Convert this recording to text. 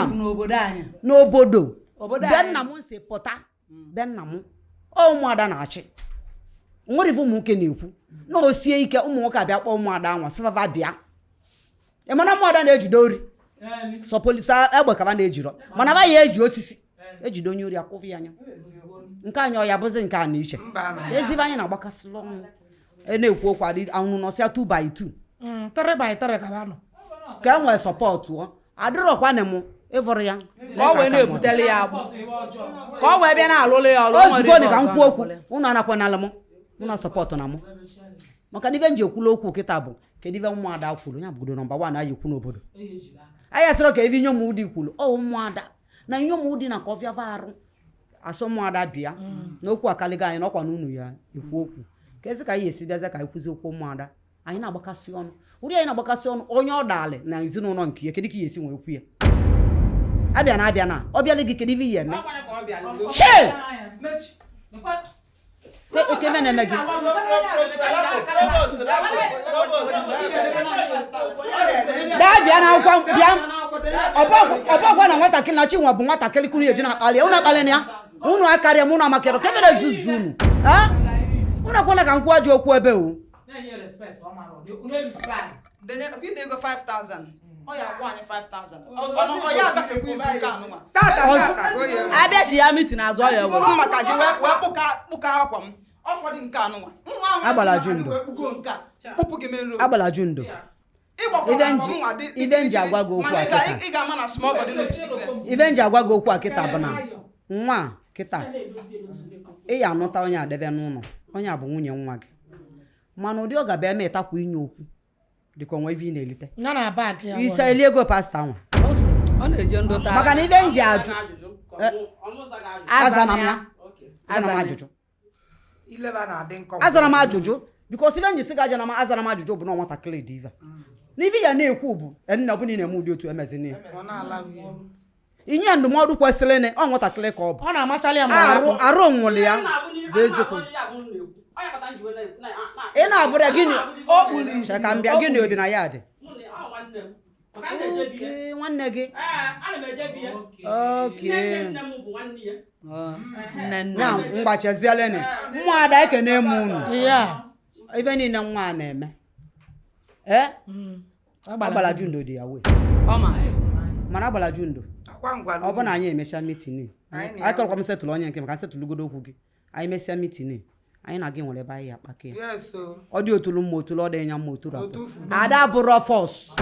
N'obodo anyị. N'obodo Obodo be anyị. Nna m si pụta, be nna m, ọ ụmụada na-achị. Nwere ife ụmụ nwoke na-ekwu na o sie ike, ụmụ nwoke abịa kpọọ ụmụada anwa, sịfafa bịa. Ị mana ụmụada na-ejide ori sọ polisi egbe kaba na-ejirọ, mana ba ya eji osisi ejide onye ori, akwụfụ ya anya. Nke anyị ọ ya bụzi nke a na iche. Mba na. Ezigbo anyị na-agbakasịla ọnụ e na-ekwu okwu adị anwụ nọsịa 2 by 2. 3 by 3 ka ha nọ. Ka e nwee support ọ adịrọkwanị m ịvụrụ ya. Ka ọ wee na-ebuteli ya agbụ, ka ọ wee bịa na-alụlụ ya ọrụ. O nwere Ozugbo ife dị ka m ọzọ kwuo okwu. na-akwụli. Unu anakwanala m, unu support na mụ, maka na ife m ji ekwula okwu kịta bụ kedu ife ụmụada kwuru. Ya bụgodo number 1 anyị ekwu n'obodo anyị asịrọ ka ebe inyom ụdị kwuru. Ọ ụmụada na inyom ụdị na ka ọfịa arụ asụ ụmụada bịa n'okwu akaligo anyị n'ọkwa na unu ya ekwu okwu ka ezi ka anyị esi bịazie ka anyị kwuzi okwu. Ụmụada anyị na-agbakasị ọnụ ụdị anyị na-agbakasị ọnụ. Onye ọ dalị na ezinụlọ nke ya, kedu ka ya esi nwee kwu ya abịa na abịa na ọ bịala gị, kedu ife ya eme? Shee! Ekeme na-eme gị. Daa bịa na akwụkwọ bịa. Ọbọgwa na nwatakịrị na Chinwa bụ nwatakịrị kunu eji na-akpali ya. Unu akpalị na ya, unu akarịa m, unu amakịrị kemere ezuzu unu. Eh? Unu ekwela ka m kwuo ajọ okwu ebe o. Na-enye respect, ọ mara ọ na-eruspe. Denye ọkwa ide ego 5000, ọ ya akwụ anyị 5000. Ọ ya agafekwa izu ụka anụnwa. Tata Ọzọ- tata ka o ye. Abịachi ya meeting azụ ya. Ejigoro m maka gị wee kpụka akwa m ọ fọdụ nke anụnwa nwa ahụ. Agbala eji maka gị Jundo. wee kpugo nke a kpụpụ gị main road. Agbala Jundo. Ịgbakwara Ife akwa nji- m nwa dị ife nji agwa gị okwu mana a kịta. ị ga-ama na small body no be sickness. Ife nji agwa gị okwu a kịta bụ na nwa a kịta ị ya anụta onye adebe n'ụlọ, onye a bụ nwunye nwa gị, mana ụdị ọ ga-abịa eme ịtakwu inye okwu dịka onwe ife ị na-elite. Ya na bag ya. Isa eli ego pastọ anwa. Ọ na-eje ndota. Maka na ife nji ajụ, azana m ya, azana m ajụjụ. Ileba na-adị nkọ. Azara m ajụjụ because ife nji sị gị ajana m, azara m ajụjụ bụ na nwatakịrị dị ive na ife ya na-ekwu bụ nna ọbụla ị na-eme ụdị otu emezina ya. Ọ na-ala m ihe. Inye ya ndụmọdụ kwesịrị nị, ọ nwatakịrị ka ọ bụ. Ọ na-amachalị ya Arụ mgbe arụ nwụrụ ya bụ eziokwu. Ị na-abụrụ ya gịnị? Che ka m bịa, gịnị obi na ya dị? Oke, nwanne gị, oke. Nne nne. Ya mgbachezieleni ụmụada, ekene m unu. Ya. Ife niile nwa a na-eme, ee, Agbala Jundo dị ya wee. Ọ ma. Mana Agbala Jundo, Akwa ngwala. ọ bụ na anyị emechaa meeting, Anyị na- anyị kọrọkwa m settle onye nke maka settle-lugodo okwu gị. Anyị mesịa meeting anyị na gị nwere ebe anyị akpake ya. Yes o. Ọ dị otulu mma otulu, ọ dị nya mma otulu atọ. Otufu. Ada bụrụ force.